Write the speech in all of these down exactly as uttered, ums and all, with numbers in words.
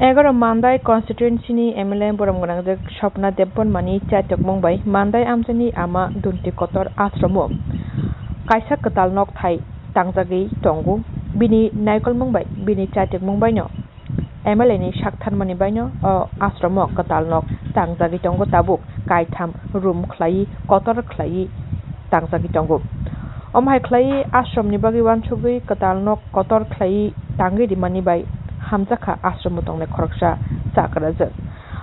Egaroh Mandai constituency ni M L A boromgwnangjak Swapna Debbarma ni chaitok mung bai Mandai amchaini ama Dunti Kotor ashromo kaisa kwtal nok thai tangjagwi tongo. Bini naikolmung bai bini chaitok mung bai no M L A ni sak thanmani bai no o ashromo kwtal nok tangjagwi tongo, tabuk kaitham room khlaiwi kotor khlaiwi tangjagwi tongo. Omo hai khlaiwi ashram ni bagwi uansugwi kwtal nok kotor khlaiwi tangwi rimani bai hamjakha ashromo tongnai khoroksa chakrajwk.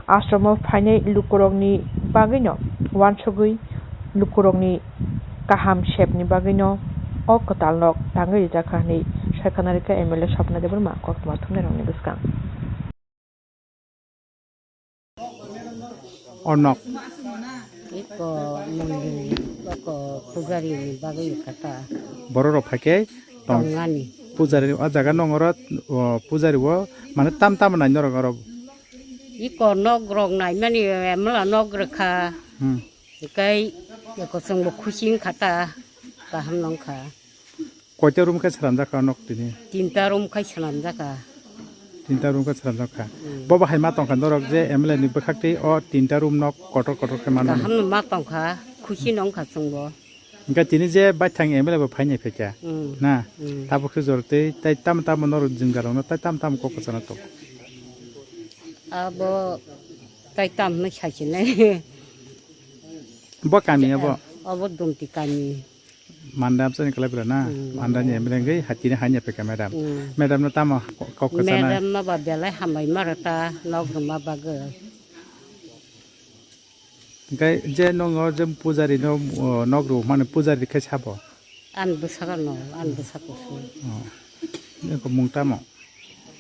Ashromo phainai lukurokni bagwino uansugwi lukurokni kaham sepni bagwino o kwtal nok tangwi rijakha hwnwi saikha narikha M L A Swapna Debbarma koktwma thumnairokni bwskang. O nok. Iko mondiri, iko pujari ni bagwi kata. Borok rok phaikhe tong-, tongani. Pujari o jaga nongoro, o pujari o mane tam tam nai norok oro. Iko nok rok naimani emla nok rwkha. Hmm. Hikai iko chwngbo khusi wngkha ta, kaham nongkha. Koita room khe swnamjak kha o nok tini? Tinta room khai swnamjak kha. Tinta room khe swnamjak kha. Hmm. Bobo hai ma tongkha norok je M L A ni bwkhak twi o tinta room nok kotor kotor khe manmani? Kaham no ma tongkha, khusi no wngkha chwngbo. Hingkhe tini je baithang M L A bo phainai phaikha, hmm, na? Hmm. Tabuk khe jor tei tai tamo tamo norok jwngjalrokno tai tamo tamo kok kwchana tongo? Abo tai tamo hinwi saisinai. Bo kami abo? Abo Dumti kami. Mandam sani kalai bwrwi na? Hmm. Mandam ni M L A wngwi hatini haini phaikha madam. Hmm. Madam no tamo kok kwchana? Madam no ba belai hambai ma rwta nok rwma bagwi. Hingkhe je nongo je pujari no, o, nok rw mani pujari khe sabo? Ani bwsakano, ani bwsako se. Oh. Eko mung tamo?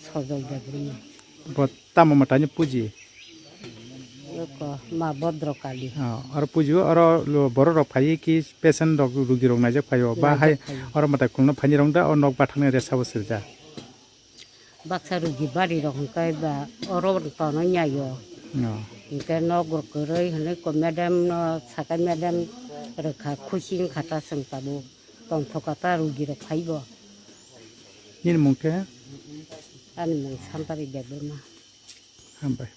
Sojol Debbarma. Bo tamo mwtaini puji? Eko ma Bhodro Kali. Oh, oro puji o, oro lo-, borok rok phai ki patient rok, rugi rok naijak phai o, ba hai naijak phai o. Oro mwtai khulno phaini rong da, o nok bathang ni resa bo sirja. Baksa rugi bari rok hwnkhe ba oro tono nyaio. No. Hwnkhe nok rok kwrwi hwnwi ko madam no sakai madam rwkha khusi wngkha ta chwng tabuk tongthokha ta rugi rok phaibo. Nini mung khe? Ani mung Santari Debbarma. Hambai.